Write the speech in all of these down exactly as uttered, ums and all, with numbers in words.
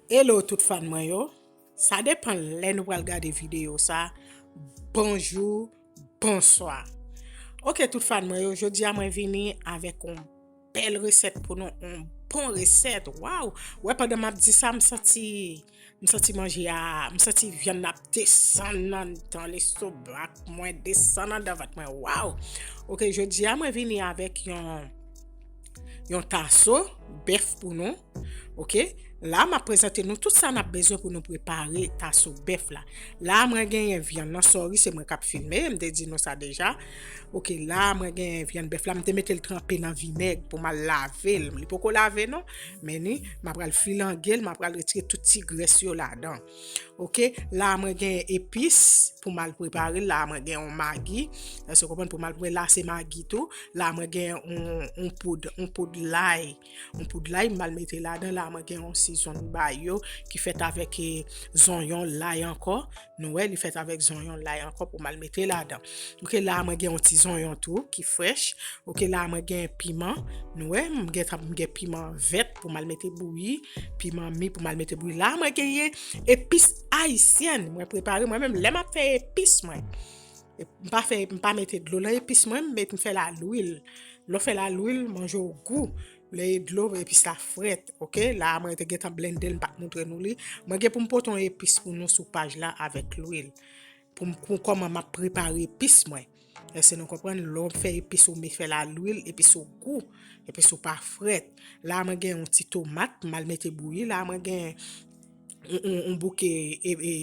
Hello tout fan mwen yo. Sa depan lè nou pral gade videyo sa. Bonjou, bonswa. Ok tout fan mwen yo, jodi a mwen vini avèk yon bèl resèt pou nou, yon bon resèt. Waw! Wè, pandan m ap di sa, m santi, m santi manje a, m santi vyann nan ap desann nan, nan lestomak mwen, desann anndan vant mwen. Waw! Ok, jodi a mwen vini avèk yon yon taso bèf pou nou. Ok, la m ap prezante nou tout sa n ap bezwen pou nou prepare taso bèf la. La mwen genyen vyann nan, sorry, se mwen k ap filme, m te di nou sa deja. Ok, la mwen genyen vyann bèf la, m te mete l tranpe nan vinèg pou m al lave l. Li poko lave non, men ni, m ap pral filange l, m ap pral retire tout ti grès yo ladan. Ok, la mwen genyen epis pou m al prepare l. La mwen genyen yon magi. Èske w konprann? Pou m al prepare la, se magi tou. La mwen genyen yon, yon poud, yon poud lay. Yon poud lay, m al mete ladan. La mwen genyen yon season bay yo ki fèt avèk, eh, zonyon, lay ankò. Nou wè, li fèt avèk zonyon, lay ankò pou m al mete ladan. Ok, la mwen genyen yon ti zonyon tou ki frèch. Ok, la mwen genyen piman. Nou wè, m gen, m gen piman vèt pou m al mete bouyi. Piman mi pou m al mete bouyi. La mwen genyen epis ayisyèn. Mwen prepare mwen menm. Lè m ap fè epis mwen, m pa fè, m pa mete dlo nan epis mwen, m met, m fè l a lwil. Lè w fè l a lwil, manje w gou. Lè e dlo, epis la frèt. Ok, la mwen te gentan blende l, m pa t montre nou li. Mwen gen pou m pote yon epis pou nou sou paj la avèk lwil. Pou m, pou kòman m ap prepare epis mwen. Èske nou konprann? Lè w fè epis ou, met fè l a lwil, epis ou gou, epis ou pa frèt. La mwen gen yon ti tomat, m al mete bouyi. La mwen gen yon, yon, yon bouke, e, e,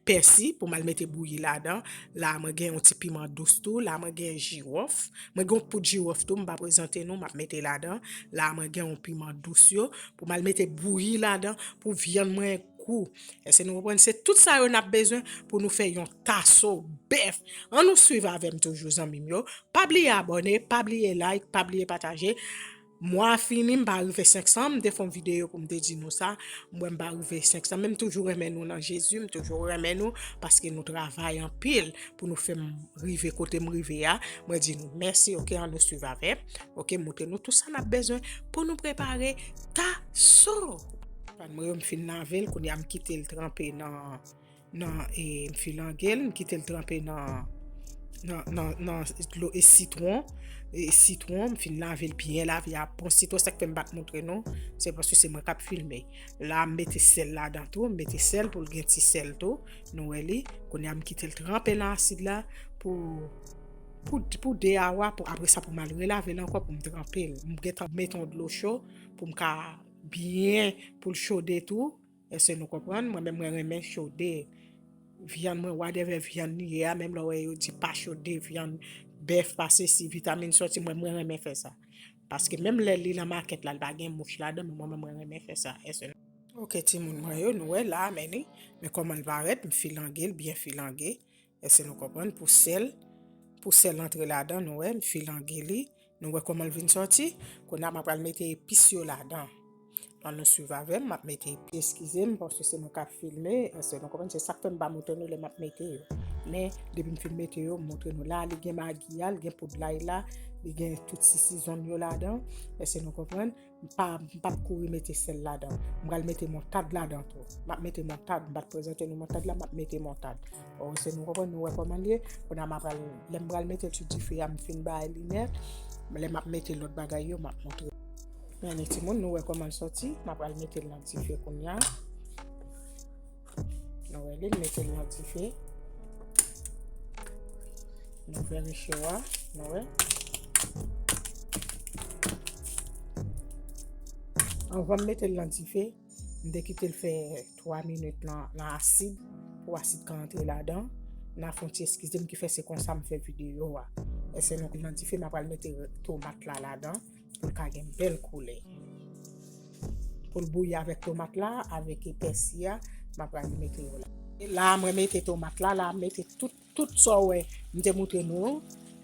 pèsi pou m al mete bouyi ladan. La mwen gen yon ti piman dous tou. La mwen gen jiwòf. Mwen gen yon poud jiwòf tou, m pa prezante nou, m ap mete ladan. La mwen gen yon piman dous yo pou m al mete bouyi ladan pou vyann mwen gou. Èske nou konprann? Se tout sa yo n ap bezwen pou nou fè yon taso bèf. Ann nou swiv avè m toujou, zanmi m yo. Pa bliye abòne, pa bliye like, pa bliye pataje. Mwa a fini, m pa rive senk san, m te fè yon videyo pou m te di nou sa. M wè m pa rive senk san, men m toujou renmen nou nan Jezi, m toujou renmen nou paske nou travay anpil pou nou fè m rive kote m rive a. Mwen di nou mèsi, ok, ann nou swiv avè m. Ok, m montre nou tout sa n ap bezwen pou nou prepare taso. Pan mwen yo, m fin lave l, kounye a m kite l tranpe nan, nan, e, m filange l, m kite l tranpe nan, nan, nan, nan dlo e sitwon, e sitwon, m fin lave l byen lave a bon sitwon, sa k fè m pa t montre nou, se paske se mwen k ap filme. La, m mete sèl ladan tou, m mete sèl pou l gen ti sèl tou, nou wè li, kounye a m kite l tranpe nan asid la pou, pou, pou de awa, pou, apre sa pou m al relave l ankò pou m tranpe l. M gentan mete yon dlo cho pou m ka byen, pou l chode tou. Èske nou konprann? Mwen menm mwen renmen chode vyann mwen, whatever vyann li ye a, menm lè w wè yo di pa chode vyann bèf, pa sesi, vitamin sòti, mwen mwen renmen fè sa. Paske menm lè li nan makèt la, li pa gen mouch ladan, men mwen menm mwen renmen fè sa. Èske nou... Ok, timoun mwen yo, nou wè la, men ni, men kòman l parèt, m filange l, byen filange. Èske nou konprann? Pou sèl, pou sèl antre ladan, nou wè, m filange li. Nou wè kòman l vin sòti? Kounye a, m ap pral mete epis yo ladan. Ann nou swiv avè m, m ap mete epis. Eskize m, paske se mwen k ap filme. Èske nou konprann? Se sa k fè m pa montre nou lè m ap mete yo. Men, depi m fin mete yo, m montre nou la. Li gen magi a, li gen poud lay la, li gen tout ti sizonn yo ladan. Èske nou konprann? M pa, m p ap kouri mete sèl ladan. M pral mete montad ladan tou. M ap mete montad. M pa t prezante nou montad la, m ap mete montad. O, se nou konprann, nou wè kòman l ye. Kounye a, m a pral, lè m pral mete l sou dife a, m fin bay li nèt. Lè m ap mete lòt bagay yo, m ap montre. Men timoun, nou wè kòman l sòti. M a pral mete l nan dife kounye a. Nou wè li, m mete l nan dife. Nou fè recho a, nou wè. Anvan m mete l nan dife, m te kite l fè twa minit nan, nan asid, pou asid ka antre ladan. N a fè yon ti eskize m ki fè se konsa m fè videyo a. Èske nou nan dife, m a pral mete tomat la ladan. Pou l ka gen bèl koulè. Pou l bouyi avèk tomat la, avèk pèsi a, m ap pral mete yo la. E la, mwen mete tomat la, la, m mete tout, tout sa w wè m te montre nou,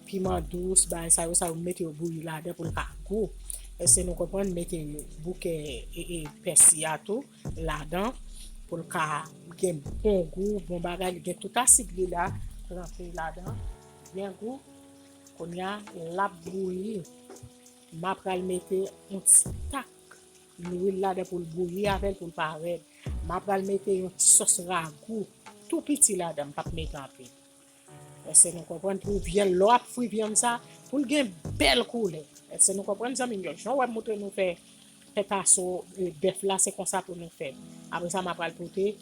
piman dous, bagay sa yo, sa yo, m mete yo bouyi ladan pou l ka gou. Èske nou konprann? Mete bouke e, e pèsi a tou ladan pou l ka gen bon gou, bon bagay, li gen tout asid li la, rantre ladan, byen gou. Kounye a, l ap bouyi. M a pral mete yon ti tak lwil ladan pou l bouyi avè l, pou l pa rèd. M a pral mete yon ti sòs ragou tou piti ladan, m p ap mete anpil. Èske nou konprann? Pou vyann, lè w ap fri vyann sa, pou l gen bèl koulè. Èske nou konprann, zanmi m yo? Jan w wè m montre nou fè, fè taso, e, bèf la, se konsa pou nou fè. Apre sa, m a pral pote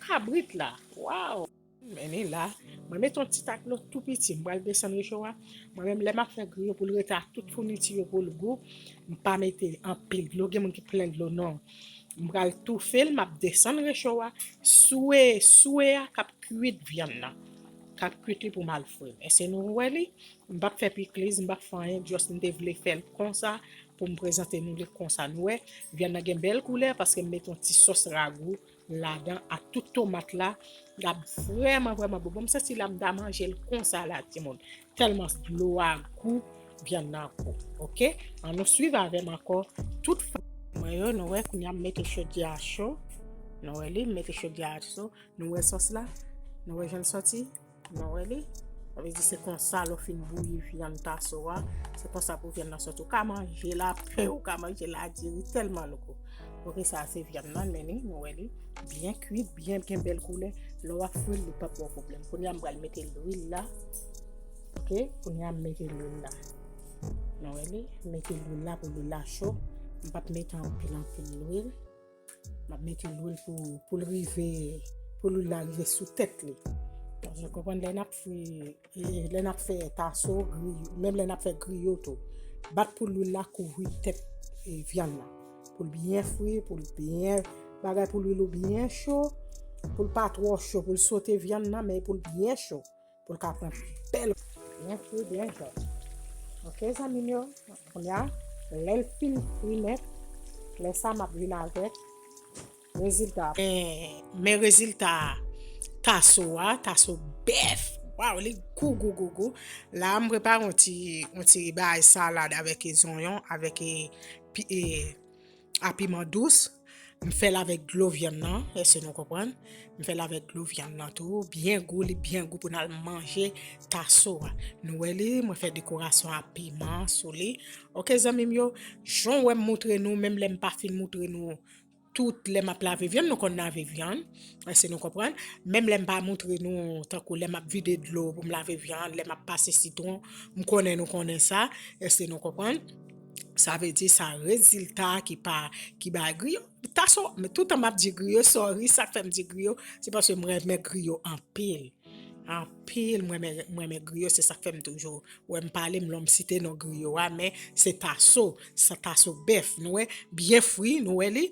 kabrit la. Waw! Men li la, mwen mete yon ti tak dlo tou piti, m pral desann recho a. Mwen menm, lè m ap fè griyo pou l rete ak tout founiti yo pou l gou, m pa mete anpil dlo, gen moun ki plen dlo, non. M pral toufe l, m ap desann recho a, sou e, sou e a k ap kwit vyann nan, k ap kwit li pou m al fri l. Èske nou wè li? M p ap fè pikliz, m p ap fè anyen, just m te vle fè l konsa, pou m prezante nou li konsa. Nou wè, vyann nan gen bèl koulè, paske m mete yon ti sòs ragou ladan ak tout tomat la. L ap vrèman, vrèman bon. Bon, m santi la m ta manje l konsa la, timoun. Tèlman dlo a gou, vyann nan gou. Oke? Ann nou swiv avè m ankò. Tout fa-, mwen yo, nou wè, kounye a m mete chodyè a cho. Nou wè li, m mete chodyè a cho. Nou wè sòs la? Nou wè jan l sòti? Nou wè li? Sa vle di se konsa lè w fin bouyi vyann taso a, se konsa pou vyann nan sòti. Ou ka manje l a pen, ou ka manje l a diri, tèlman l gou. Oke, sa se vyann nan, men li, nou wè li byen kwit, byen gen bèl koulè. Lè w ap fri l, li p ap ba w pwoblèm. Kounye a m pral mete lwil la. Oke, kounye a m mete lwil la. Nou wè li, m mete lwil la pou lwil la cho. M p ap mete anpil, anpil lwil. M ap mete lwil pou, pou l rive, pou lwil la rive sou tèt li. Paske w konprann, lè n ap fri, e, lè n ap fè taso, griyo, menm lè n ap fè griyo tou, bat pou lwil la kouvri tèt, e, vyann nan. Pou l byen fri, pou l byen, bagay pou lwil ou byen cho, pou l pa twò cho, pou l sote vyann nan, men pou l byen cho. Pou l ka pran bèl, byen fri, byen jòn. Oke, zanmi m yo, kounye a, lè l fin fri nèt, lè sa m ap vin avèk rezilta. Men, men rezilta taso a, taso bèf. Waw, li gou, gou, gou, gou. La, m prepare yon ti, yon ti bagay salad avèk zonyon, avèk, e, pi-, e, a piman dous. M fè l avèk dlo vyann nan, èske nou konprann? M fè l avèk dlo vyann nan tou. Byen gou, li byen gou pou n al manje taso a. Nou wè li, mwen fè dekorasyon a piman sou li. Oke, zanmi m yo, jan w wè m montre nou, menm lè m pa fin montre nou tout lè m ap lave vyann, nou konn lave vyann, èske nou konprann? Menm lè m pa montre nou, tankou lè m ap vide dlo pou m lave vyann, lè m ap pase sitwon, m konnen nou konnen sa, èske nou konprann? Sa vle di sa rezilta ki pa, ki bay griyo. Taso, men toutan m ap di griyo, sorry, sa k fè m di griyo, se paske m renmen griyo anpil. Anpil, mwen renmen, mwen renmen griyo, se sa k fè m toujou, wè m pale, m lè m site non griyo a, men se taso, sa taso bèf, nou wè, byen fri, nou wè li,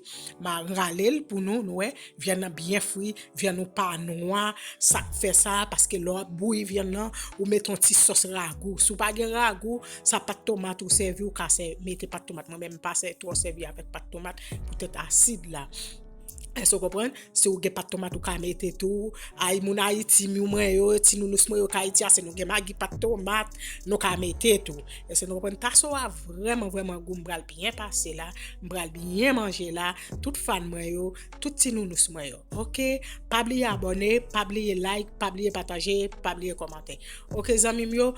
m a rale l pou nou, nou wè, vyann nan byen fri, vyann ou pa nwa, sa k fè sa, paske lè w ap bouyi vyann nan, ou met yon ti sòs ragou. Si w pa gen ragou, sa pat tomat ou sèvi, ou ka sè-, mete pat tomat. Mwen menm, m pa sè-, twò sèvi avèk pat tomat, poutèt asid la. Èske w konprann? Si w gen pat tomat, ou ka mete tou. Ay, moun Ayiti, miw mwen yo, ti nounous mwen yo k Ayiti a, si nou gen magi pat tomat, nou ka mete tou. Èske nou konprann? Taso a vrèman, vrèman gou. M pral byen pase la. M pral byen manje la. Tout fan mwen yo, tout ti nounous mwen yo. Oke? Pa bliye abòne, pa bliye like, pa bliye pataje, pa bliye kòmante. Oke, zanmi m yo?